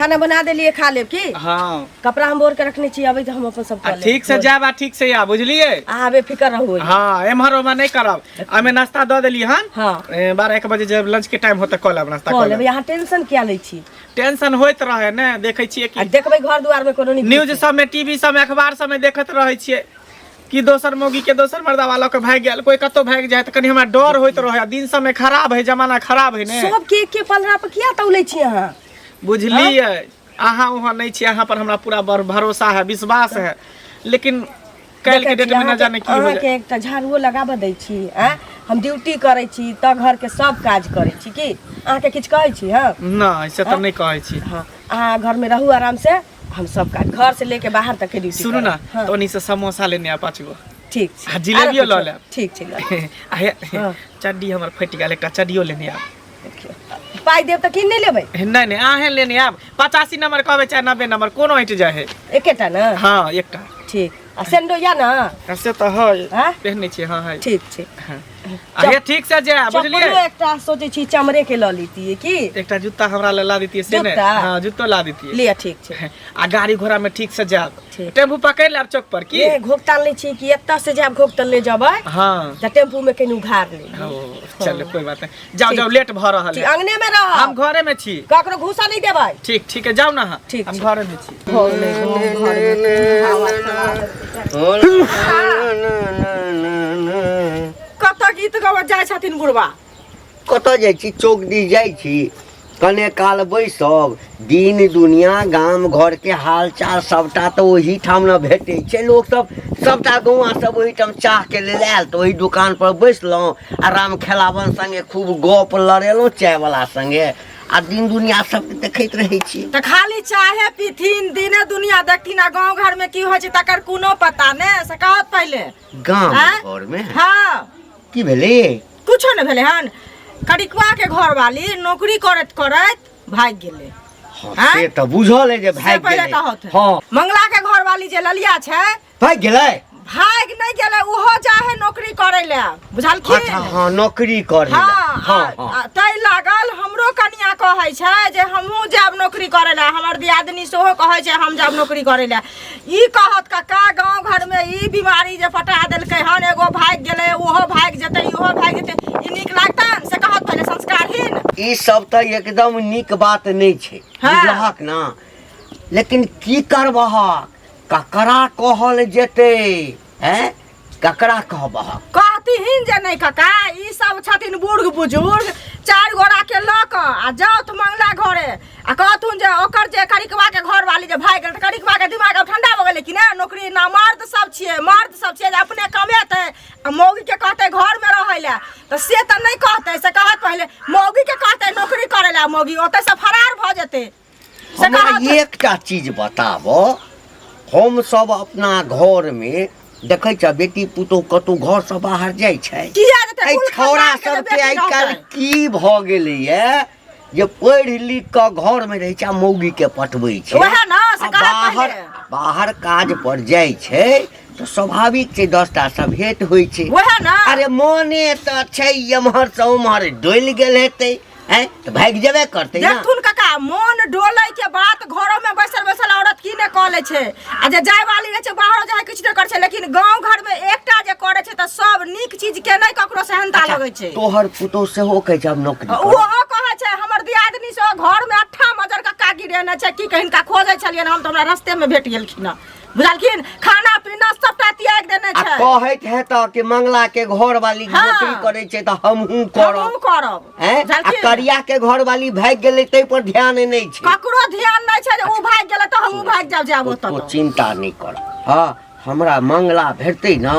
खाना बना देलिए, खा लेब की? हाँ। कपड़ा हम बोर के रखने छी, अबै तऽ हम अपन सब आ कऽ लेब। ठीक से जायब आ ठीक से आ, बुझलिए? अहाँ बेफिकर रहू। हाँ, एम्हर ओम्हर नहि करब। हमे नाश्ता दऽ देली हन। 12-1 बजे जब लंच के टाइम होते कऽ लेब नाश्ता। कऽ कऽ लेब। लेब। अहाँ टेंशन किया लै छी? टेंशन होइत रहे ने, देखै छियै आ कि देखबै घर दुआर में कोनो नहीं। न्यूज सबमे, टीवी सबमे, अखबार सबमे देखैत रहै छियै कि दोसर मौगी के दोसर मर्दावा लऽ के भागि गेल, कोई कतौ भागि जाय, तऽ कनि हमरा डर होइत रहै। दिन समय खराब है, जमाना खराब है ने। सबके एके पलड़ा पर किया तौलै छी अहाँ? बुझलियै, अहाँ वहाँ नहि छी, अहाँ पर हमरा पूरा भरोसा है, विश्वास है, लेकिन काल्हि के देखै डेट छी, में न अहाँके- जाने की हो अहाँके जाए। एकटा झाड़ुओ लगाबऽ दै छी? आँय, हम ड्यूटी करै छी तऽ घरके सब काज करै छी, की अहाँके किछु कहै छी? हँ? नहि, से तऽ नहि कहै छी। हँ, अहाँ घरमे रहू आराम से, हम सब काज घर से लेके बाहर तक के ड्यूटी सुनू करब। ने। हाँ, तऽ ओन्नी से समोसा लेने आ 5 गो। ठीक छै। आ जिलेबियो आरो लऽ किछो? लेब। ठीक छै, लऽ लेब। आ हे, हाँ। चड्डी हमर फटि गेल, एकटा चड्डियो लेने आब। देखियौ, पाइ देब तऽ कीन नहि लेबै? नहि नहि, अहें लेने आब। 85 नंबर कहबै चाहे 90 नंबर, कोनो हटि जाइ है। एकेटा ने? हाँ, एकटा। ठीक। आ सेंडो या ने? से तऽ है। आँय? पहिने छियै, हाँ है। ठीक छै। हाँ। आ हे, ठीक से जाय, बुझलियै? चप्पलो एकटा सोचै छी चमड़े के लऽ लीतियै की? एकटा जूता हमरा लए ला दितियै से ने। जूता? हाँ, जूतो ला दितियै। लिअ, ठीक छै। आ गाड़ी घोड़ा में ठीक से जायब। ठीक। टेम्पू पकड़ लेब चौक पर की? ए घोकताल नहि छी कि एतऽ से जायब, घोकताल ले जेबै हाँ तऽ टेम्पू में कनि उघार लेब। ओ, चलो, कोई बात नहीं, जाओ। ठीक। जाओ, लेट भऽ रहल ठीक है। अंगने में रह। हम घरे में छी। ककरो घुसा नहि देबै। ठीक, ठीक है, जाओ ना अहाँ। ठीक हम छै। घरे में छी। भऽ गेलै गाँव घरमे हवा कतऽ गीत गाबऽ जाइ छथिन बुढ़वा? कतऽ जाइ छी? चौक दिस जाइ छी, कने काल बैसब। दिन दुनिया, गाम घरके हाल चाल सबटा तऽ ओहिठाम ने भेटै छै। लोकसब सबटा गौआँ सब ओहिठाम चाहके लेल आयल तऽ ओहि दोकान पर बैसलहुँ आ राम खेलावन संगे खूब गप लड़ेलहुँ चायवला संगे, आ दिन दुनिया सबके देखैत रहै छी। तऽ खाली चाहे पीथिन, दिने दुनिया देखथिन, आ गाँव घरमे की होइ छै तकर कोनो पता नहि, से कहत पहिले। गाम आँय? घरमे? हाँ। की भेलै? कुछो नहि भेलै हन। करिकवा के घरवाली नौकरी करैत करैत भागि गेलै। हाँ, आँय? से तऽ बुझल है जे से भागि पहिले गेलै। कहत। हाँ। मंगला के घरवाली जे ललिया छै। भागि गेलै? भागि नहि गेलै, ओहो जाइ है नौकरी करै लए, बुझलखिन? अच्छा, हाँ, नौकरी करै लए। हाँ। हाँ। हाँ। तै लागल हमरो कनिया कहै छै जे हमहूँ जायब नौकरी करै लए, हमर दियादनी सेहो कहै छै हम जायब नौकरी करै लए। ई कहत कक्का, गाँव घरमे ई बीमारी जे पटा देलकै हन, एगो भागि गेलै, ओहो भागि जेतै, इहो भागि जेतै, ई नीक लागतनि? से कहत पहिले, संस्कारहीन। ई सब तऽ एकदम नीक बात नहि छै। हाँ। बुझलहक ने? लेकिन की करबहक? ककरा कहल जेतै? हैं, ककरा कहबहक? कहतिहीन जे नहि कका, ई सब छथिन बुढ़ बुजुर्ग, चारि गोरा के लऽ कऽ आ जाउ तऽ मंगला घरे आ कहथुन जे ओकर जे करिकवा के घरवाली जे भागि गेल, तऽ करिकवा के दिमाग आब ठंडा भऽ गेलै कि ने? नौकरी ना, मर्द सब छियै, मर्द सब छियै जे अपने कमेतै आ मौगी के कहतै घरमे रहै लए, तऽ से तऽ नहि कहतै। से कहत पहिले मौगी के कहतै नौकरी करै लए, मौगी ओतऽ से फरार भऽ जेतै, से हमरा कहत। एकटा चीज बताब, हम सब अपना घरमे देखै छ बेटी पुतोह कतौ घरसँ बाहर जाइ छै? किया जेतै? एहि कुल छौड़ा खानदान के जे सबके बेटी आइ काल्हि रहतै। की भऽ गेलैए जे पढ़ि लिख कऽ घरमे रहै छै आ मौगीके पटबै छै। वएह ने, से आ कहत बाहर पहिले। बाहर काज पर जाइ छै तऽ स्वाभाविक छै 10टा सँ भेंट होइ छै। वएह ने। अरे मोने तऽ छै एम्हर सँ उम्हर डोलि गेल हेतै, हैं, तऽ भागि जेबे करतै ना। देखथुन काका, मोन डोलै के बात घरो में बैसल बैसल औरत की ने कऽ लै छै, आ जे जाय वाली रहै छै बाहरो जाय किछु नहि करै छै, लेकिन गाँव घर में एकटा जे करै छै तऽ सब नीक चीज के नहि ककरो सेहनता अच्छा, लगै छै। तोहर पुतोह सेहो कहै छै हम नौकरी करब? ओहो कहै छै। हमर दियादनी से घर में अट्ठा मजर कक्का गिरेने छै, की कहिन का खोजै छलियनि हम तऽ हमरा रस्ते में भेट गेलखिन हँ, बुझलखिन? खाना पीना सबटा त्याग देने आ छै। कहैत हेतऽ कि मंगला के घर वाली हाँ। नौकरी करै छै तऽ हमहूँ करब। हमहूँ करब। हैं? आ बुझलखिन? करिया के घर वाली भागि गेलै ताहि पर ध्यान नहि छै। ककरो ध्यान नहि छै जे ओ भागि गेलै तऽ हमहूँ भागि जायब, जायब ओतऽ। तो चिंता नहि कर। हाँ, हमरा मंगला भेटतै ने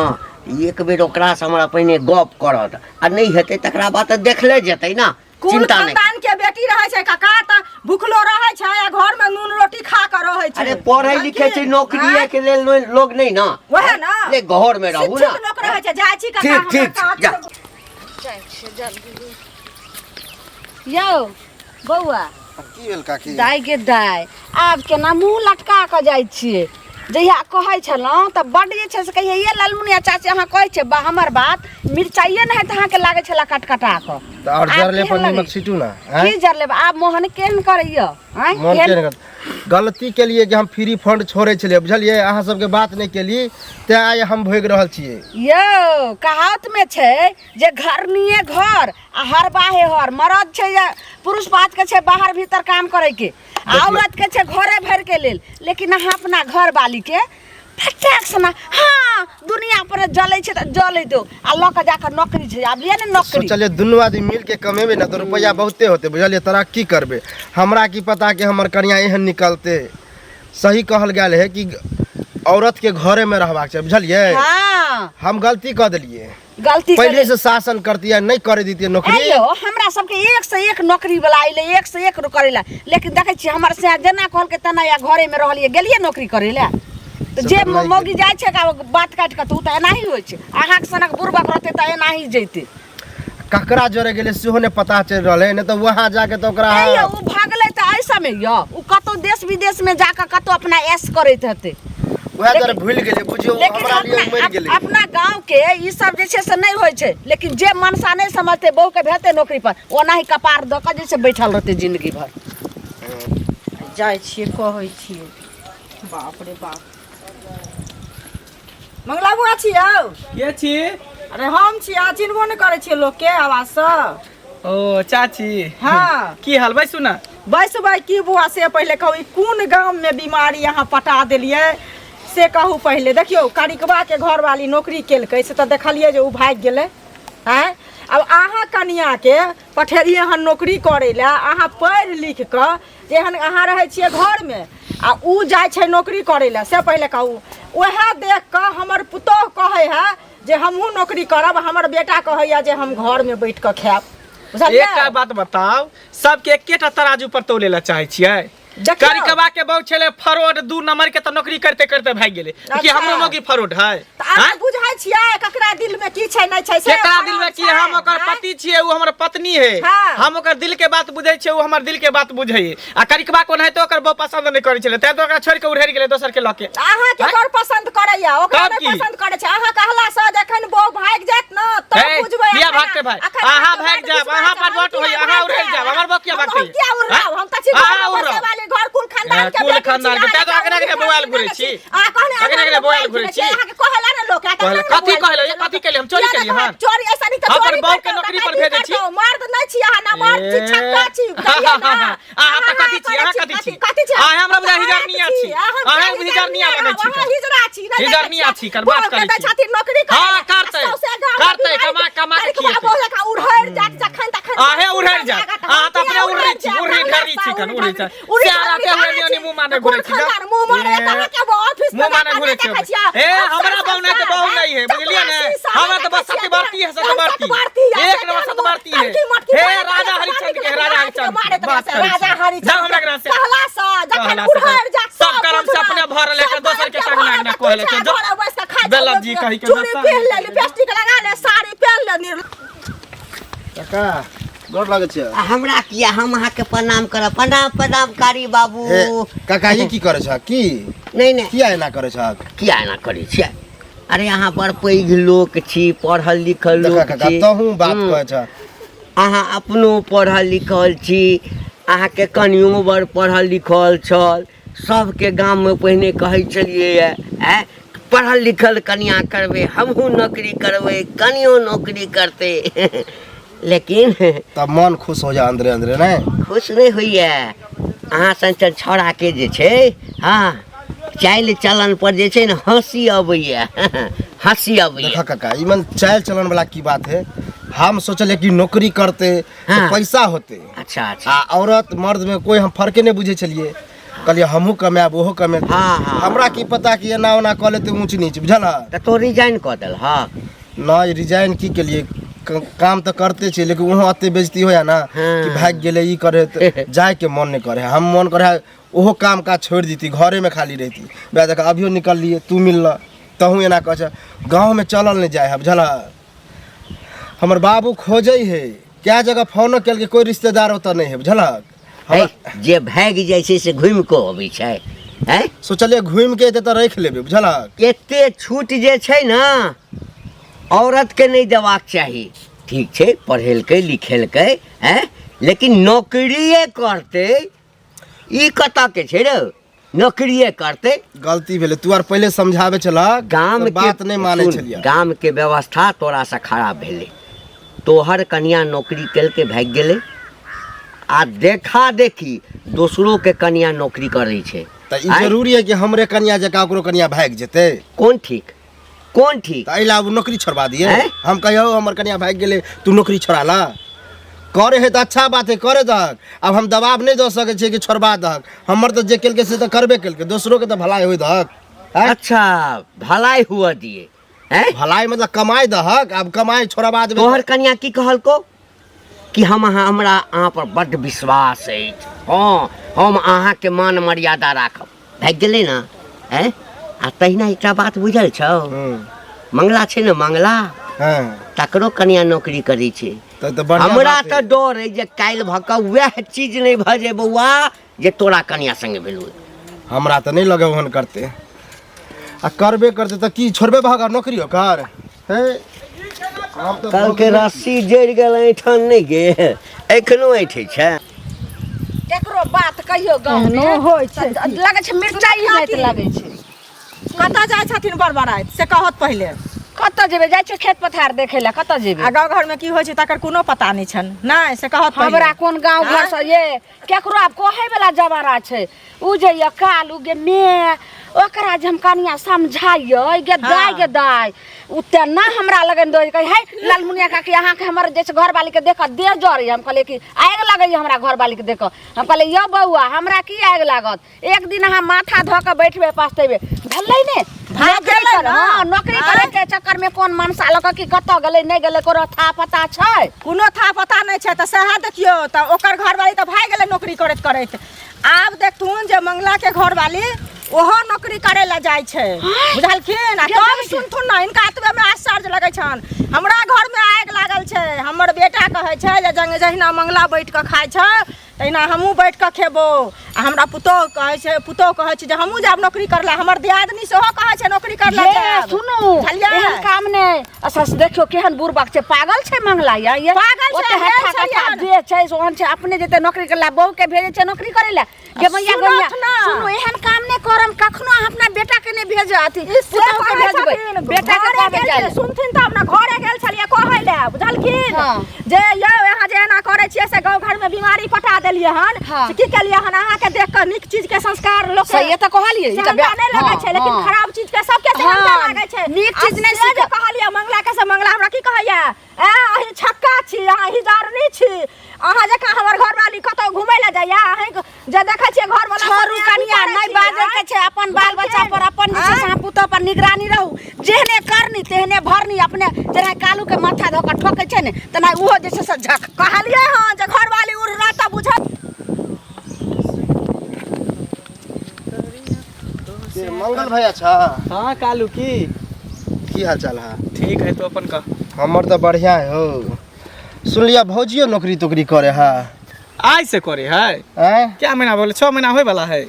एक बेर, ओकरासँ हमरा पहिने गप करत, आ नहि हेतै तकरा बाद तऽ देखले जेतै ने। कुल चिंता नहि। खानदान के बेटी रहै छै काका तऽ भुखलो रहै छै आ घर में नून रोटी खा के रहै छै। अरे पढ़ै लिखै छै नौकरिए आँय? के लेल लोग नहि ने। वएह ने। नहि, घर मे रहू ने। शिक्षित लोक रहै छै। जाइ छी काका, ठीक, हमरा ठीक, काज जा। छै। यौ बौआ। की भेल काकी? दाइ गे दाइ, आब केना मुँह लटका कऽ जाइ छियै? जहिया कहै छलहुँ तऽ बड्ड जे छै से कहियै ये ललमुनिया चाची अहाँ कहै छियै बा हमर बात मिरचाइए नहि तऽ अहाँके लागै छलै कटकटा कऽ तऽ आओर आब जरले केहन पर लगै? नीमक छिटू ना आँय? की जरले आब मोहन केहन करैया आँय मोन केहन केहन करत? गलती केलिए कि हम फ्री फंड छोड़े छलियै बुझलियै अहाँ सबके बात नहि केली तें आइ हम भोगि रहल छियै यौ कहावत में छै जे घरनिये घर आ हरबाहे हर मरद छै जे पुरुष पात के छै बाहर भीतर काम करे के आ औरत के छै घरे भर के लेल लेकिन अहाँ अपना घर वाली के फटाक से ना हाँ दुनिया पर जलै छै तऽ जलै दो आ लऽ के जाके नौकरी छै आब लिअ ने नौकरी सोचलियै दुनू आदमी मिल के कमेबै ने तऽ रुपैआ बहुते होतै बुझलियै तरक्की करबै हमरा की पता कि हमर कनिया एहन निकलतै सही कहल गेल है कि औरत के घरे में रहबाक चाही बुझलियै हाँ हम गलती कऽ देलियै गलती पहिले से शासन करती नहीं करे देती नौकरी आइयो हमरा सबके एक से एक नौकरी वाला अइले एक से एक करे ला लेकिन देखै छियै हमर से जेना कहलकै तेना या घरे में रहलियै गेलियै नौकरी करे ला तऽ जे से तऽ मौगी जाइ छै का बात काटि कऽ तऽ ओ तऽ एनाही होइ छै अहाँके सनक बुड़बक रहतै तऽ एनाही जैतै ककरा जोरे गेलै सेहो नहि पता चलि रहल है नहि तऽ वहाँ जाके तऽ ओकरा यौ ओ भागलै तऽ एहि समय यौ ओ कतौ देश विदेश में जाकऽ कतौ अपना ऐश करैत हेतै वएह दुआरे भूलि गेलियै बुझियौ लेकिन हमरा लिए अपना मरि गेलै अपना गांव के ई सब जे छै से नहि होइ छै लेकिन जे मनसा नहि समझतै बहू के भेजतै नौकरी पर ओनाही कपार दऽ कऽ जे छै बैठल रहतै जिंदगी भर जाइ छियै कहै छियै बाप रे बाप मंगला बुआ छी यौ के छी अरे हम छी अहाँ चिन्हबो नहि करै छियै लोकके आवाजसँ ओ चाची हाँ। की हाल बैसू ना बैसबै की बुआ से पहिले कहू ई कोन गाममे बीमारी अहाँ पटा देलियै से कहू पहिले देखियौ करिकबाके घरवाली नौकरी केलकै से तऽ देखलियै जे ओ भागि गेलै आँय आब अहाँ कनिआँके पठेलियै हन नौकरी करै लए अहाँ पढ़ि लिख कऽ जेहन अहाँ रहै छियै घरमे आ उ जाइ छै नौकरी करै लए से पहिले कहू उएह देख कऽ हमर पुतोहु कहै है जे हमहूँ नौकरी करब हमर बेटा कहैया जे हम घरमे बैठ कऽ खायब बुझलियै एकटा बात बताउ सबके एकेटा तराजू पर तौले ला चाहै छियै देखियौ। करिकबा के बहु छलै फरोड दू नंबर के तऽ नौकरी करते करते भागि गेलै कि अच्छा। हमरो मौगी फरोड है तऽ अहाँ आँय? बुझै छियै ककरा दिल में की छै नहि छै से केकरा दिल में की छै, हम ओकर आँय? पति छियै ओ हमर पत्नी है हाँ। हम ओकर दिल के बात बुझै छियै ओ हमर दिल के बात बुझै आ करिकबा को ओनाहितो ओकर बहु पसंद नहि करै छलै तैं तऽ ओकरा छोड़ि के उड़ेर गेलै दोसर के लऽ के अहाँके आँय? बड़ पसंद करैया ओकरा तब नहि की? पसंद करै छै अहाँ कहला से जखन बहु भागि जायत ने तब हे, बुझबै किया अखन- भागतै भाइ? अखन अहाँ अहाँके भागि बड जायब, विश्वास अहाँ छै, पर हम वोट किया होइए, अहाँ भागि उड़ैल जायब, हमर बहु किया हम भागतै? किया उड़ाउ हम तऽ छी अहाँ घरमे उड़ाउ। बसै वाली घर कुल खानदान के कुल बेटी छी, खानदान के, तैं तऽ अहाँ अगने अगने बौआयल घुरै छी। अहाँ कहने अगने अगने बौआयल घुरै छी। अहाँके कहला ने लोक कहला, कथी कहला? ये कथी कहले? हम चोरी केलियै हन? चोरी ऐसा नहीं तऽ हम अपन चोरी बहू के करतौ, नौकरी पर डकैती भेजै छी। करतौ, मर्द नहि छी अहाँ ना मर्द छी छक्का छी बुझलियै ना? अहाँ तऽ कथी छी? अहाँ कथी छी? कथी छी अहाँ हमरा बुझाइ हिजरनिया छी। अहाँ हिजरनिया लगै छी अहाँ हिजरा छी नहि देखै हिजरनिया छी, कर बात बहू के करै दै छी। छथिन नौकरी करै हाँ, लए, करतै, आ सौंसे गाँवमे करतै, बिमारी कमा- कमा के करिकबा खिएतै। बहू जकाँ उड़हरि जायत जखन तखन आहे उड़हरि जायत। अहाँ तऽ अपने उड़ै छी, उड़ै ढर्री छी कन, उड़ै छी। उड़ै से आते हुए नियो नि मुँह माने घुरै छी, जा। मुँह माने ए, तऽ अहाँके ऑफिस मुँह माने घुरै छी। ए, हमरा बहु नहि तऽ बहु नहि है, बुझलियै ने? हमरा तऽ बस सतवर्ती है, सतवर्ती। एक नंबर सतवर्ती है। हे, राजा हरिश्चंद्र के, राजा हरिश्चंद्र के बात करै छी। राजा हरिश्चंद्र जाउ हमरा ग्रह से। कहला सँ जखन कहला सँ। उड़हरि जायत सब करम से अपने भरल है, दोसर के टांग नाग कहले छै, जो। बेलत जी कहि के चूड़ी दोसर। पहिन ले लिपस्टिक लगा ले साड़ी पहिन ले निर्ल काका गोर लागै छै आ हमरा किया हम अहाँके प्रणाम करब प्रणाम प्रणाम कारी बाबू हे काका ई की करै छह की नहि नहि किया एना करै छह किया एना करै छियै अरे अहाँ बड़ पैघ लोक छी पढ़ल लिखल देखा लोक काका छी तहूँ बात हम्म। कहै छह अहाँ अपनो पढ़ल लिखल छी अहाँके कनियो बड़ पढ़ल लिखल छल सबके गाममे पहिने कहै छलियै आँय पढ़ल लिखल कनिया करबै हमहूँ नौकरी करबै कनियो नौकरी करतै लेकिन तब मन खुश हो जा अंदरे अंदरे नहि खुश नहि होइए अहाँ सन सन छौड़ाके जे छै हँ चालि चलन पर जे छै ने हँसी अबैए हँसी अबैए देखा काका ई मन चालि चलन वाला की बात है हम सोचलिए कि नौकरी करते तो हाँ। पैसा होते अच्छा अच्छा आ औरत मर्द में कोई हम फर्के नहीं बुझे छलिए कहलिए हमहूँ कमायब ओहो कमेतै हाँ, हाँ। हमरा की पता कि एना ओना कऽ लेतै ऊँच नीच बुझल तऽ तो रिजाइन कऽ देलहक नहि रिजाइन की केलिए काम तऽ करते छियै लेकिन ओहो एते बेइज्जती होया ना हाँ। कि भागि गेलै ई करे तऽ जायके मन नहि करे हम मन करे ओहो काम काज छोड़ि देती घरेमे खाली रहिती वएह देख अभियो निकललियै तू मिलल तहूँ एना कहै छ गाँवमे चलल नहि जाइ है बुझल हमर बाबू खोजै है कए जगह फोनो केलकै कोई रिश्तेदार ओतऽ नहि है बुझलक है, जे भागि जाइ छै से घुमि कऽ अबै छै हैं सोचलियै घुमि के एतै तऽ राखि लेबै बुझलक एते छूट जे छै ने औरतके नहि देबाक चाही ठीक छै पढ़ेलकै लिखेलकै हैं लेकिन नौकरिए करतै ई कतऽ के छै रे नौकरिए करतै गलती भेलै तू आर पहिले समझाबै छलक गाम तऽ के बात नहि मानै सुन, छलियै गाम के व्यवस्था तोरासँ खराब भेलै तोहर कनिया नौकरी केलकै भागि गेलै आ देखा देखी दोसरो के कनिया नौकरी करै छै तऽ ई आँय? जरूरी है कि हमरे कनिया जकाँ ओकरो कनिया भागि जेतै कोन ठीक कोन ठीक तऽ एहि ला आब नौकरी छोड़बा दिए आँय? हम कहियौ हमर कनिया भागि गेलै तू नौकरी छोड़ा ला करे है तऽ अच्छा बात है करे दहक आब हम दबाव नहि दऽ सकै छियै कि छोड़बा दहक हमर तऽ जे केलकै से तऽ करबे केलकै दोसरोके तऽ भलाई होइ दहक आँय? अच्छा भलाई हुआ दिए हैं भलाई मतलब कमाइ दहक आब कमाइ छोड़बा देबै तोहर कनिया की कहलको कि हम अहाँ हमरा अहाँ पर बड्ड विश्वास अछि हँ हम अहाँके मान मर्यादा राखब भागि गेलै ने आँय आ तहिना एकटा बात बुझल छौ मंगला छै ने मंगला हँ तकरो कनिया नौकरी करै छै तऽ तऽ बढ़िआँ हमरा बात तऽ है। डर अइ जे काल्हि भऽ कऽ वएह चीज नहि भऽ जाय बौआ जे तोरा कनिया संगे भेलौ हमरा तऽ नहि लगे ओहन करते आ करबे करते तऽ की छोड़बे भाग नौकरी ओकर हे हम तऽ कहलकै रस्सी जरि गेल ऐठन नहि गे एखनो ऐठै छै केकरो बात कहियो गाँव एहनो में होइ छै तऽ लगै छै मिरचाई होइत लगै छै कतऽ जाइ छथिन बड़बड़ाइत से कहत पहिले कतऽ जेबै जाइ छै खेत पथार देखै लए कतऽ जेबै आ गाँव घरमे की होइ छै तकर कोनो पता नहि छनि नहि से कहत पहिले। हमरा कोन गाँव घर से ये केकरो आब कहै वाला जमाना छै उ जे ये कालू गे मे ओकरा जे हम कनिया समझाइयै गे दाय गे दाय उ तेना हमरा लगन दे कहै है लालमुनिया काकी अहाँके हमर जे छै घरवाली के देख देह जरैए हम कहलियै कि आगि लगैए हमरा घरवाली के देख हम कहलियै यौ बौआ हमरा की आगि लागत एक दिन अहाँ माथा धऽ कऽ बैठबै पछतेबै भेलै ने भाग नौकरी गेलै कर ने। हँ नौकरी करे के चक्कर में कोन मनसा लऽ कऽ कि कतऽ गेलै नहि गेलै कोनो था पता छै कोनो था पता नहि छै तऽ सएह देखियौ तऽ ओकर घरवाली तऽ भागि गेलै नौकरी करैत करैत आब देखथुन जे मंगला के घरवाली ओहो नौकरी करे लए जाइ छै बुझलखिन आ तब सुनथुन ने हिनका एतबे मे आश्चर्य लगै छनि हमरा घर मे आगि लागल छै हमर बेटा कहै छै जे जंग जहिना मंगला बैठ कऽ खाइ छै तहिना हमहूँ बैठ कऽ खेबो आ हमरा पुतोहु कहै छै पुतोहु कहै छै जे हमहूँ जायब नौकरी करे लए हमर दियादनी सेहो कहै छै नौकरी करे लए ये जायब सुनू बुझलियै? एहन काम नहि अच्छा से देखियौ केहन बुड़बक छै पागल छै मंगला या ये पागल छै, ओते भेल हट्ठा छै कट्ठा यार। जे छै से ओहन छै अपने जेते नौकरी करे ला बहू के भेजै छै नौकरी करे ला गे मैया सुनत गैया ना। सुनू एहन काम नहि करम कखनो अहाँ अपना बेटा के नहि भेज अथी ई से पुतहु के कहै भेजबै छथिन, बेटा के घरे कहबै गेल जाय छलियै, लए। सुनथिन तब ने घरे गेल छलियै कहै लए बुझलखिन हाँ। जे यौ अहाँ जे एना करै छियै से गाँव घरमे बीमारी पटा देलियै हन हाँ। से की केलियै हन अहाँके देख कऽ नीक चीज के संस्कार लोक सहिए तऽ कहलियै ई तऽ सेहनता नहि लगै हाँ, छै लेकिन हाँ। खराब चीज के सबके सेहनता हाँ, लागै छै नीक चीज आ नहि से जे सीख- कहलियै मंगला के से मंगला हमरा की कहैया ए अहीं छक्का छी अहाँ हिजारनी छी अहाँ जकाँ हमर घरवाली कतौ घुमै लए जाइया अहीं जे देखै छियै घरवाला छोड़ू कनिया नहि बाजै के छै अपन बाल बच्चा पर अपन जे छै से अहाँ पुतोह पर निगरानी रहू जेहने करनी तेहने भरनी अपने जेना कालू के माथा धऽ कऽ ठोकै छै ने तेना ओहो जे छै से झक कहलियै हँ जे घरवाली उड़ना तऽ बुझत के मंगल भैया छा हाँ कालू की की हाल चाल है ठीक है तो अपन कह हमर तऽ बढ़िया है हो सुनलियै भौजियो नौकरी तोकरी करे है आज से करे है आँय क्या महीना बोले 6 महीना होय वाला है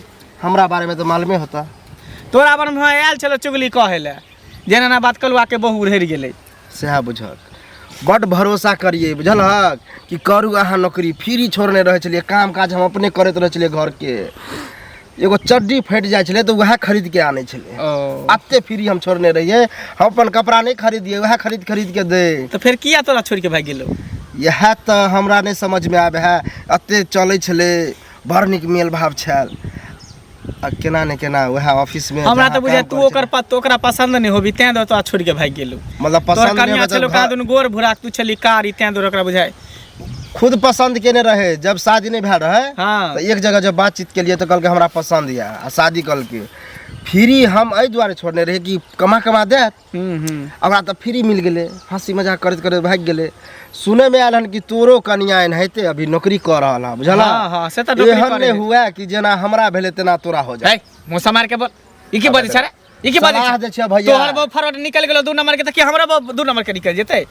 हमरा बारे में तऽ मालूमे होता तोरा बारे में आयल छलो चुगली कहे ले जेना ना बात कलुआ के बहु उड़ेर गेलै सएह बुझक बड्ड भरोसा करियै बुझलहक कि करू अहाँ नौकरी फ्री छोड़ने रहै छलियै काम काज हम अपने करैत रहै छलियै घरके एगो चड्डी फाटि जाइ छलै तऽ वएह खरीदके आनै छलै ओ एते फ्री हम छोड़ने रहियै हम अपन कपड़ा नहि खरीदियै वएह खरीद खरीद के दै तऽ फेर किया तोरा छोड़ि के भागि गेलौ इएह तऽ हमरा नहि समझमे आबै है एते चलै छलै बड़ नीक मेल भाव छल आ केना ने केना वएह ऑफिसमे हमरा जहाँ तऽ बुझाय काम तू करै ओकर पत ओकरा पसंद नहि होबी तें दऽ तोरा छोड़ि के भागि गेलौ छलै। मतलब तोहर पसंद नहि कनिया होबे तऽ छलौ कहाँ दुनू गोर भूराक तू छली कारी तें दुआरे ओकरा बुझाय खुद पसंद केने रहे जब शादी नहीं भेल रहे हाँ। तऽ एक जगह जब बातचीत केलिए तऽ कहलकै हमरा पसंद यऽ आ शादी कहलकै फ्री हम एहि दुआरे छोड़ने रहियै कि कमा कमा देत हम्म हम्म ओकरा तऽ फ्री मिल गेलै हँसी मजाक करैत करैत भागि गेलै सुनैमे आयल हन कि तोरो कनिया एनाहिते अभी नौकरी कऽ रहल हँ बुझल हाँ, हाँ, से तऽ नौकरी एहन करै नहि है। हुए कि जेना हमरा भेलै तेना तोरा हो जाए है मुँह समार के बोल ई की बजै छै रे ई की बजै सलाह छै दै छियै भैया। तोहर बहु फरवट निकल गेलो 2 नंबर के तऽ की हमरा बहु 2 नंबर के निकल जेतै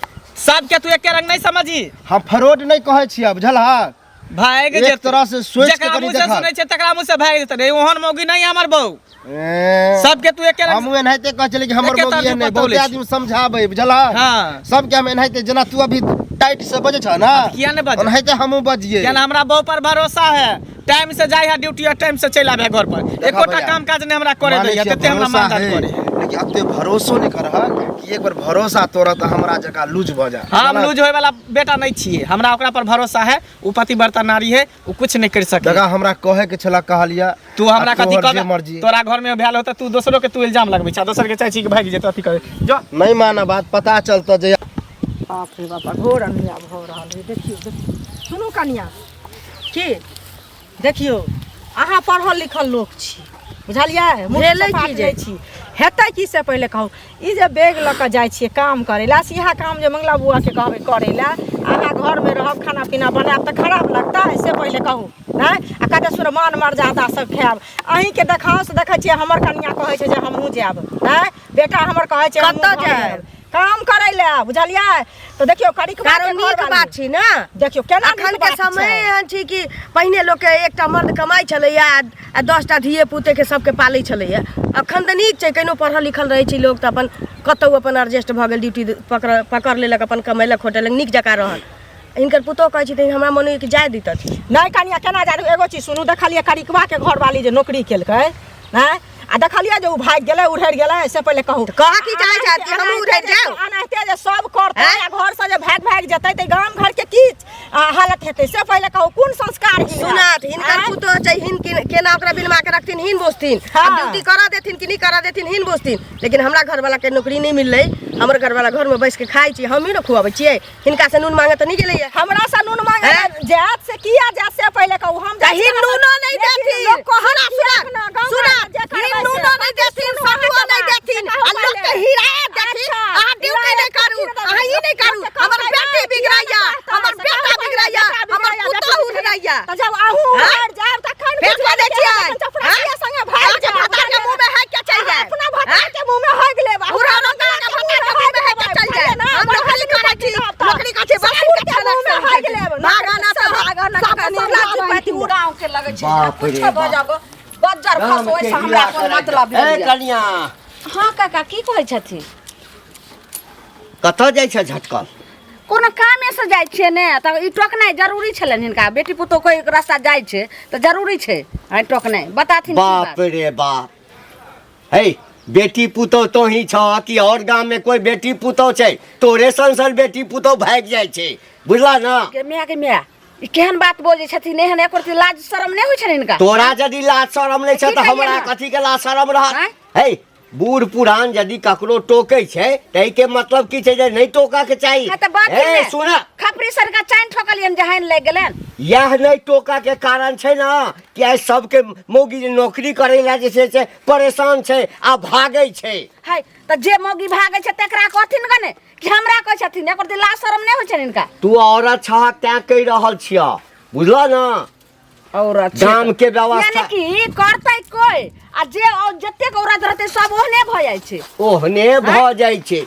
सबके तू एके रंग नहीं समझी हम फरोड नहि कहै छियै बुझल हँ भागि एक जेतै। तरह से सोच के जकरा कनी मुँह से देखा। सुनै छै तकरा मुँह से भागि जेतै रे। ओहन मौगी नहीं हमर बहू। ए, सबके तू एके रंग हमहूँ एनाहिते कहै छलियै कि हमर एके मौगी तरफ एहन नहि, पर बहुते तौलै छी। आदमी समझाबै बुझलह। हाँ। सबके हम एनाहिते जेना तू अभी टाइट से बजै छह ना, किया ने बजै? ओनाहिते हमहूँ बजियै। किया ना हमरा बहू पर भरोसा है। टाइम से जाय है ड्यूटी और टाइम से चलि आबे है घर पर। देखा एकोटा भैया, काम काज नहीं हमरा करे मानै दैया, छियै तते हमरा भरोसा मानदान है, करे है। लेकिन एते भरोसो नहि करह कि एक बार भरोसा तोरा तऽ हमरा जकाँ लूज भऽ जा। हम लूज होय वाला बेटा नहीं छियै, हमरा ओकरा पर भरोसा है। उ पतिव्रता नारी है, उ कुछ नहीं कर सके। देखा हमरा कहे के छला कहलिया, तू हमरा आ कथी तोहर जे कहबे? मर्जी। तोरा घर में भेल होता तू दोसरो के तू इल्जाम लगबै छ, दोसर के चाहै छी कि भागि जेतै अथी करे जो। नहीं माना बात पता चलता जे। बाप रे बाप, घोर अन्याय भऽ रहल है। देखियौ देखियौ, सुनू कनिया की, देखियौ अहाँ पढ़ल लिखल लोक छी, बुझलियै? मुँह भेलै सपाट की जे? नहि छी। हेतै की से पहिले कहू, ई जे बैग लऽ कऽ जाइ छियै काम करै लए, से इएह काम जे मंगला बौआके कहबै करै लए, अहाँ घरमे रहब खाना पीना बनायब तऽ खराब लगतै? से पहिले कहू नहि। आ कते सुर मान मर्यादा सब खायब अहीँके देखाओ से देखै छियै। हमर कनिया कहै छै जे हमहूँ जायब, नहि बेटा हमर कहै छै हमहूँ कतऽ घर जायब? जायब काम करै लए, बुझलियै? तऽ देखियौ करिकबा के कारण नीक घरवाली। बात छी ना। देखियौ केना नीक अखन के बात समय छै। एहन छी कि पहिने लोक के एकटा मर्द कमाइ छलैया आ 10टा धिये पुते के सबके पालै छलैया। अखन तऽ नीक छै, कहिनो पढ़ल लिखल रहै छै लोक तऽ अपन कतहु अपन एडजस्ट भऽ गेल, ड्यूटी पकड़ लेलक, अपन कमेलक होटल नीक जकाँ रहल। हिनकर पुतोह कहै छथिन हमरा मन होइए कि जाय दितथिन। नहि कनिया केना जाय? एगो चीज सुनू, देखलियै करिकबा के घरवाली जे नौकरी केलकै नहि, आ देखलियै जे ओ भागि गेलै उड़हरि गेलै, से पहिले कहू। कह की चाहै छथि कि हमहूँ उड़हरि जाउ? एनाहिते जे सब करतै आँय? आ घर से जे भागि भागि जेतै तऽ गाम घर के की हालत हेतै, से पहिले कहू। कोन संस्कार हिनकर? सुनत हिनकर आँय? पुतोह छै, हिन केना ओकरा बिनमा के रखथिन हिन बुझथिन। हाँ। आब ड्यूटी करा देथिन कि नहि करा देथिन हिन बुझथिन। लेकिन हमरा घरवाला के नौकरी नहि मिललै, हमर घरवाला घर में बैस के खाइ छी, हमही ने खुआबै छियै। हिनका से नून मांगे तऽ नहि गेलैया। हमरा से नून मांगे हैं? जात से किया जात से पहिले कहू। हम तऽ हिन नूनो नहि लेकिन देथिन। लोक कहत सुना, कि सुना, एखना गाँव सुना, घरमे जे करबै हिन से। नूनो नहि देथिन, सुनू, सतुओ अहाँके नहि बात। देथिन, से कहू आ लोक के पहिले। हिरायत देथिन। अच्छा, अहाँ ड्यूटी नहि हिरायत करू, कथी देबै? अहाँ ई नहि करू। लोक के हमर कहतै बेटी ने, बिगड़ैया, किया नहि हमर कहतै? बेटा से कहू बिगड़ैया, पहिले, हमर बेटा पुतोहु बिगड़ैया, उड़ैया। तऽ जब अहूँ हैं? उड़ि जायब तखन फेर बुझबै कऽ दै जे छियै। अहाँ चपरासिया हैं? संगे भागि अहाँके जायब। भतार के मुँह में है के चलि अहाँ जायब? अपना भतार हैं? के मुँह में हगि लेब। पूरा रोकला के भतार के मुँह में है के चलि जायब। हम नौकरी करै छी, नौकरी करै छी, बस ससुर के के खाना मुँह में खाइ हगि छी। लेब। भागना तऽ भागना सब कनि सब लाज पाती गाँव के लगै छै। बाप रे कुछो बाप। भऽ जागो बज्जर गाम खस ओहिसँ के हमरा हीरा कोन करै मतलब छै। ए भेल? कनिया। हाँ काका, की कहै छथिन? कतऽ जाइ छै झटकल? कोनो कामे से जाइ छियै ने तऽ ई टोकनाइ जरूरी छलनि हिनका। बेटी पुतोह कोई रास्ता जाइ छै तऽ जरूरी छै आइ टोकनाइ। बताथिन की बाप बात? रे बाप, हे बेटी पुतोह तोही छह कि और गाम में कोई बेटी पुतोह छै? तोरे सन सन बेटी पुतोह भागि जाइ छै, बुझला ना? गे माय, गे माय, ई केहन बात बजै छथिन? एहन एको रत्ती लाज शरम नहि होइ छनि हिनका? तोरा यदि लाज शरम नहि छै की तऽ कहियै हमरा ने? कथी के लाज शरम रहत? आँय? हे बूढ़ पुरान यदि ककरो टोकै छै तऽ एहिके मतलब की छै जे नहि टोकऽ के चाही? हाँ, तऽ बात हे सुन, खपरी सरका चाइन ठोकलियनि जहन लागि गेलनि। इएह नहि टोकऽ के कारण छै ने कि आइ सबके मौगी जे नौकरी करै लए जे छै से परेशान छै आ भागै छै। है तऽ जे मौगी भागै छै तकरा कहथिन गने कि हमरा कहै छथिन? एकर तऽ लाज शरम नहि होइ छनि हिनका। तू औरत छह तैं कहि रहल छियह, बुझलह ना? औरत छै गाम के व्यवस्था यानी कि करतै कोइ आ जे जतेक औरत रहतै सब ओहने भऽ जाइ छै, ओहने भऽ जाइ छै।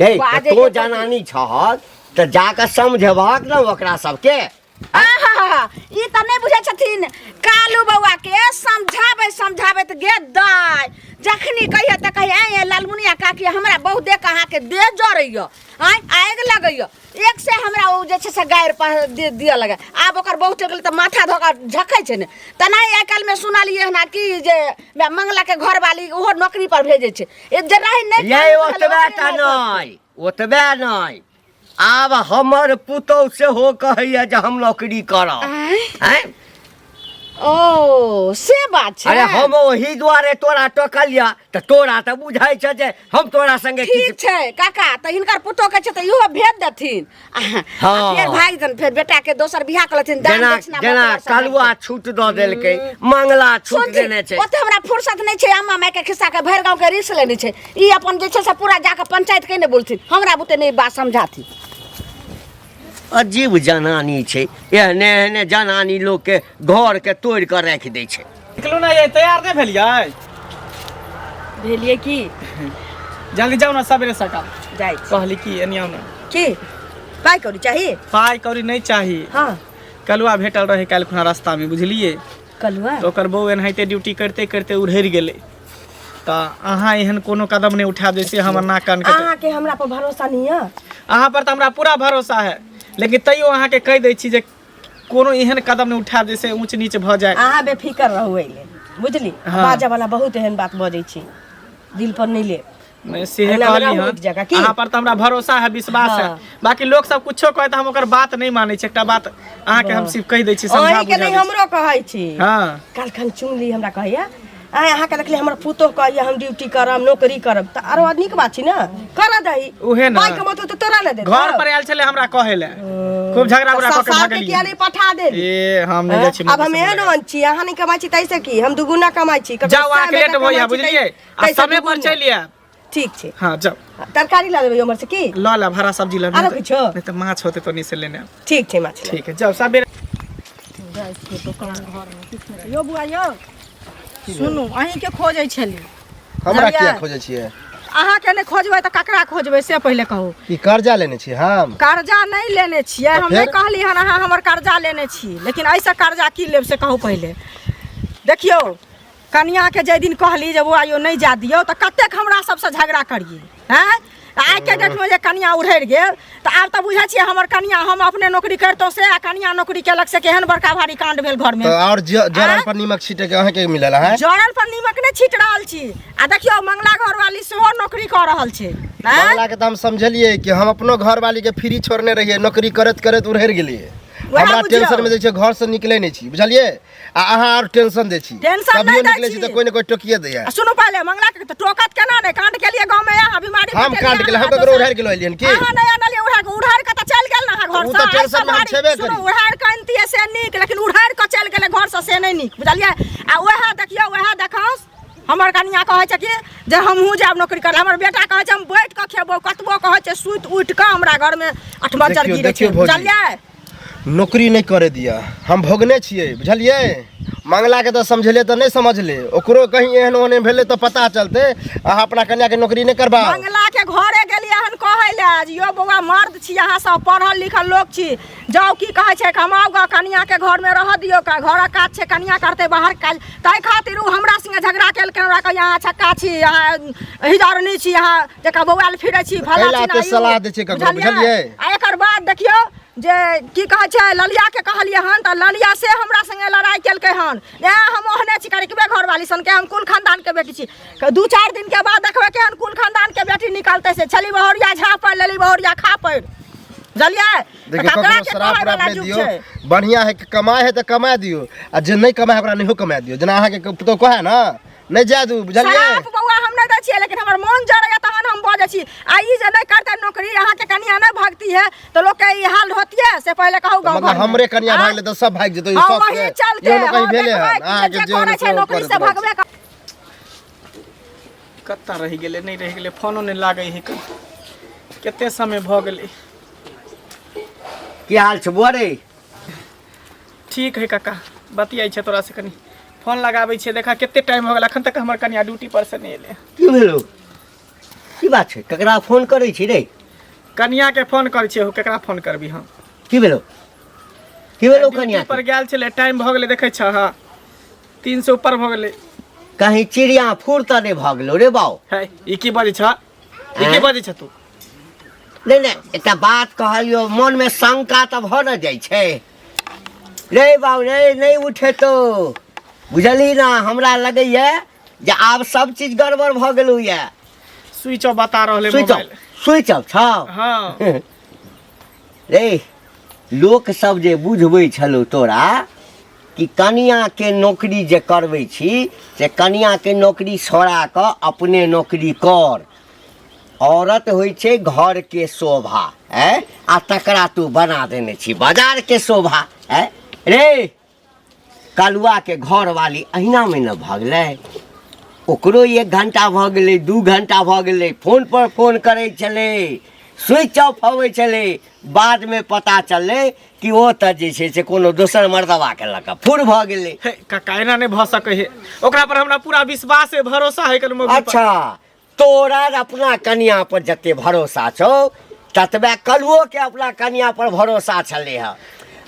हे बाजै तऽ तों के जनानी छहक तऽ जाकऽ समझेबहक ने ओकरा सबके। आहा, ई तऽ नहि बुझै छथिन। कालू बौआ के समझाबै समझाबै तऽ गे दाय, जखनी कहिए तऽ कहिए आँय लालमुनिया काकी, हमरा बहुत देख अहाँके देह जरैया, आँय आगि लगैया। एक से हमरा ओ जे छै से गारि दिअ लगे। आब ओकर बहुत गेलै तऽ माथा धऽ कऽ झखै छै ने। तेनाही आइ काल्हिमे सुनलियै हन कि जे मंगलाके घरवाली ओहो नौकरी पर भेजै छै। ए जे रही नहि यै काम ओतबे ओकरे टा नहि नहि, ओतबे नहि, आब हमर पुतोहु सेहो कहैया जे हम नौकरी करब। आँय? आँय? ओ से बात छै। अरे हम ओही दुआरे तोरा टोकलिया तऽ तोरा तऽ बुझाइ छै जे हम तोरा संगे ठीक किछु छै काका, तऽ हिनकर पुतोह के छै तऽ इहो भेज देथिन। हाँ। फेर भागि जेतन, फेर बेटा के दोसर बियाह कऽ लेथिन, दान जेना दक्षिणा जेना बटुआ सब कलुआ हेतै। छूट दऽ देलकै, मंगला छूट सुनथिन, देने छै। ओते हमरा फुर्सत नहि छै। अम्मा माय के खिस्सा के भरि गाँव के रिस लेने छै ई। अपन जे छै से पूरा जाके पंचायत के नहि बोलथिन, हमरा बुते नहि बात समझाथिन। अजीब जनानी छै, एहने एहने जनानी लोक के घर के तोड़ि कऽ राखि दै छै। निकलू ना ये, तैयार नहि भेलियै? भेलियै की? जल्दी जाउ ने सवेरे सकाल। जाइ छी। कहली कि एनी आउ ने। की पाइ कौड़ी चाही? पाइ कौड़ी नहि चाही। हाँ। कलुआ भेटल रहै काल्हि खुना रास्तामे बुझलियै कलुआ तऽ ओकर बहू एनाहिते ड्यूटी करिते करिते उड़हरि गेलै तऽ अहाँ एहन कोनो कदम नहि उठायब जैसे हमर नाक कान कटै अहाँके हमरा पर भरोसा नहीं है अहाँ पर तऽ हमरा पूरा भरोसा है लेकिन तैयो अहाँके कहि दै छी जे कोनो एहन कदम नहि उठायब जैसे ऊँच नीच भऽ जाय अहाँ बेफिकर रहू एहि लेल बुझली हाँ। बाजऽ वाला बहुत एहन बात बजै छी दिल पर नहीं ले नहि सेहे एना कहली रहू हन एक जगह, की? अहाँ पर तऽ हमरा भरोसा है विश्वास है हाँ। बाकी लोग सब कुछो कहै तऽ हम ओकर बात नहि मानै छी एकटा बात अहाँके हम सिर्फ कहि दै छी समझा अहींके बुझा नहि दै छी। हमरो कहै छी हँ काल्हिखन चुनली हमरा कहैया आइ अहाँके देखली हमर पुतोह कहैया हम ड्यूटी करब नौकरी करब तऽ आरो नीक बात छै ने करऽ दही उहे ने। पाइ कमौतौ तऽ तोरा ने देतौ घर पर आयल छलै हमरा कहै लए खूब झगड़ा उगड़ा कऽ के सासार के भगलियै किया नहि पठा देली ए हम नहि जाइ छी आब हम एहन ओहन छी अहाँ नहि कमाइ छी ताहिसँ की हम दुगुना कमाइ छी ककरो जाउ अहाँके सए लेट बेटा भऽ जाय कमाइ छी बुझलियै आ ताहिसँ समय पर दुगुना। चलि आयब ठीक छै हँ जाउ तरकारी लऽ लेबै उम्हर से की लऽ लेब हरा सब्जी लऽ आरो किछो? नहि तऽ माछ होतै तऽ ओन्नी से लेने आयब ठीक छै माछ ठीक है जाउ सबेरे यौ बुआ यौ सुनू अहीँके खोजै छली हमरा बुझलियै? किया खोजै छियै अहाँके नहि खोजबै तऽ ककरा खोजबै से पहिले कहू ई कर्जा लेने छी हम कर्जा नहि लेने छियै तऽ हम नहि फेर? कहली हन अहाँ हमर कर्जा लेने छी लेकिन एहिसँ कर्जा की लेब से कहू पहिले देखियौ कनियाके जाहि दिन कहली जे बौआ यौ नहि जा दियौ तऽ कतेक हमरा सबसँ झगड़ा करियै आँय आइके डेटमे जे कनिया उड़हरि गेल तऽ आब तऽ बुझै छियै हमर कनिया हम अपने नौकरी करितहुँ से आ कनिया नौकरी केलक से केहन बड़का भारी कांड भेल घरमे तऽ आओर जरल आँय? पर नीमक छीटे के अहाँके मिलल है जरल पर नीमक नहि छीट रहल छी आ देखियौ मंगला घरवाली सेहो नौकरी कऽ रहल छै आँय? मंगला के तऽ हम समझलियै कि हम अपनो घरवाली के फ्री छोड़ने रहियै नौकरी करैत करैत उड़हरि गेलियै वएह हमरा बुझियौ। टेंशन में जे छै घर से निकले नहि छी बुझलियै आ अहाँ आओर टेंशन दै छी टेंशन कभियो नहि दै निकले छी छी। तऽ कोई ने कोई टोकिए दैया आ सुनू पहिले मंगला के तऽ टोकत केना नहि कांड केलिए गाँव में यहाँ बीमारी हम कांड केलियै, हम ककरो उड़ारि के लऽ एलियैन की? अहाँ नहि अनलियै उड़ारि के उड़ारि के तऽ चलि गेल ने अहाँ घर ओ से तऽ टेंशन में हम छेबे सुनू करी। उड़ारि के अनतियै से नीक लेकिन उड़ारि के चलि गेलै घर से से नहि नीक बुझलियै आ वएह देखियौ वएह देखौस हमर कनिया कहै छै कि जे हमहूँ जायब नौकरी करे हमर बेटा कहै छै हम बैठ कऽ खेबो कतबो कहै छै सुति उठि कऽ हमरा घरमे अठमज्जर देखियौ, गिरै छै देखियौ भौजी। बुझलियै नौकरी नहि करे दिअ हम भोगने छियै बुझलियै मंगलाके तऽ समझेलियै तऽ नहि समझलै ओकरो कहीं एहन ओहन भेलै तऽ पता चलतै अहाँ अपना कन्याके नौकरी नहि करबाउ मंगला के घरे गेलियै हन कहै लए जे यौ बौआ मर्द छी अहाँ सब पढ़ल लिखल लोक छी जाउ की कहै छै कमाउ गऽ कनियाके घरमे रहऽ दियौ घरक काज छै कनिया करतै बाहर काज ताहि खातिर ओ हमरा संगे झगड़ा केलकै हमरा कहैया अहाँ छक्का छी अहाँ हिजरनी छी अहाँ जकाँ बौआल फिरै छी फलाँ कैला चिल्लाँ एते ई सलाह दै छै ककरो, बुझलियै? आ एकर बाद देखियौ जे की कहै छै ललियाके कहलियै हन तऽ ललिया से हमरा संगे लड़ाइ केलकै हन ए हम ओहने छी करिकबे घरवाली सनके हम कुल खानदानके बेटी छी दू चारि दिनके बाद देखबै केहन कुल खानदानके बेटी निकलतै से छली बहुरिया झा पड़ि लेली बहुरिया खा पड़ि बुझलियै देखियौ ककरा ककरो के श्राप कहै उराप वाला नहि युग दियौ छै बढ़िआँ है कि कमाइ है तऽ कमा दियौ आ जे नहि कमाइ है ओकरा नहियो कमा दियौ जेना अहाँके पुतोहु कहै ने नहि जाय दू बुझलियै शराब बौआ हम नहि दै छियै लेकिन हमर मोन जरैया तहन हम बजै छी आ ई जे नहि करतै नौकरी अहाँके कनिया नहि भगती है तऽ लोक के ई हाल होतियै से पहिले कहू गाँव मतलब घरमे। हमरे कनिया आँय? भागले तऽ सब भागि जेतै ई हाँ, शौक वही से। चलते एहनो कहीं हाँ, भेलै देखबै हन कि अहाँके जे जे करै छै होने से ओ नौकरी करैत से रहै छै। भगबे कर कतऽ रहि गेलै नहि रहि गेलै फोनो नहि लागै है कते समय भऽ गेलै की हाल छै बौआ रे ठीक है काका बतियाइ छै तोरा से कनि फोन लगाबै छियै देखा कते टाइम हो गेल अखन तक हमर कनिया ड्यूटी पर से नहि एलै की भेलो की बात छै ककरा फोन करै छी रे कनिया के फोन करै छियै हो केकरा फोन करबी हम की भेलो की भेलो ड्यूटी कनिया पर गेल छलै टाइम भऽ गेलै देखै छह हँ 3 से ऊपर भऽ गेलै कहीं चिड़िया फूर तऽ नहि भऽ गेलो रे बाउ है ई की बजै छह ई की आँय? बजै छह तू नहि नहि एकटा बात कहलियौ मनमे शंका तऽ भऽ ने जाइ छै रे बाबू रे नहि उठेतौ बुझलही ने हमरा लगैए जे आब सब चीज गड़बड़ भऽ गेलौ यऽ स्विच ऑफ बता रहल है switch off mobile switch off छौ हाँ रे लोक सब जे बुझबै छलौ तोरा कि कनियाके नौकरी जे करबै छी से कनियाके नौकरी छोड़ा कऽ अपने नौकरी कर औरत होइ छै घरके शोभा ऐ आ तकरा तू बना देने छी बाजारके शोभा ऐ रे कलुआके घरवाली अहिनामे ने भगलै ओकरो एक घंटा भऽ गेलै 2 घंटा भऽ गेलै फोनपर फोन करै छलै स्विच ऑफ अबै छलै बादमे पता चललै कि ओ तऽ जे छै से कोनो दोसर मर्दबाके लऽ कऽ फुर भऽ गेलै हे काका एना नहि भऽ सकै है ओकरा पर हमरा पूरा विश्वास है भरोसा है कल मौगी पर। अच्छा तोरा अपना कनिया पर जते भरोसा छौ ततबे कलुओके अपना कनिया पर भरोसा छलै हँ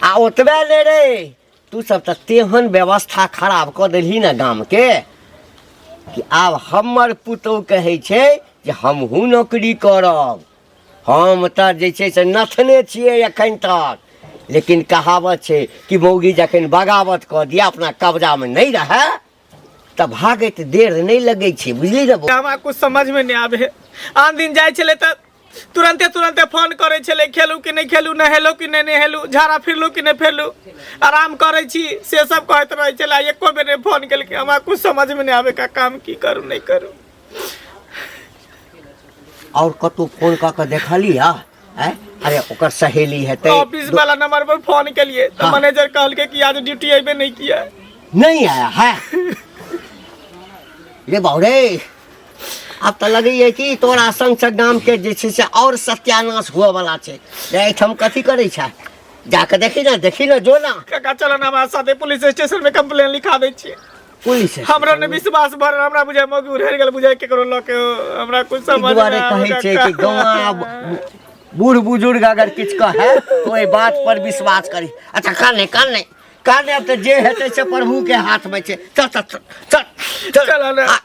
आ ओतबे नहि रे, तू सब तऽ तेहन व्यवस्था खराब कऽ देलही ने गामके कि आब हमर पुतहु कहै छै जे हमहूँ नौकरी करब। हम तऽ जे छै से नथने छियै एखन तक, लेकिन कहावत छै कि मौगी जखन बगावत कऽ दिए, अपना कब्जामे नहि रहए, तऽ भागैत देर नहि लगै छै, बुझली ने? हमरा कुछ समझमे नहि आबै है। आन दिन जाइ छलै तऽ तुरन्ते तुरन्ते फोन करै छलै, खेलू कि नहि खेलू, नहेलू कि नहि नहेलू, झाड़ा फिरलू कि नहि फिरलू, आराम करै छी, से सब कहैत रहै छलै। एको बेर नहि फोन केलकै। हमरा कुछ समझमे नहि आबै काका, हम की करू नहि करू। आओर कतहु फोन कऽ कऽ देखली? हा, आँय? अरे ओकर सहेली हेतै। ऑफिस वाला नंबर पर फोन केलिए तऽ मैनेजर कहलकै कि आज ड्यूटी अयबे नहीं किया। नहीं आया है? रे बाबू रे, आब तऽ लगैए कि तोरा संग से गामके जे छै से आओर सत्यानाश हुअवला छै। रे, एहिठाम कथी करै छै? जाकऽ देखी ने, देखी ने, जो ना। काका, चलो ना हमरा साथे, पुलिस स्टेशन में कंप्लेन लिखा दै छियै। पुलिस? हमरा नहि विश्वास भर, हमरा बुझाय मौगी उड़ेर गेल, बुझाय केकरो लऽ के। हमरा कुछ एहि समझ दुआरे नहि आबै कहै छै काका। कि गौआ बूढ़ बुजुर्ग अगर किछु कहै तऽ ओहि बात पर विश्वास करी। अच्छा, कान नहि, कान नहि, कान नहि। आब तऽ जे हेतै से प्रभु के हाथमे छै। चल चल चल चल। चल ने। आ-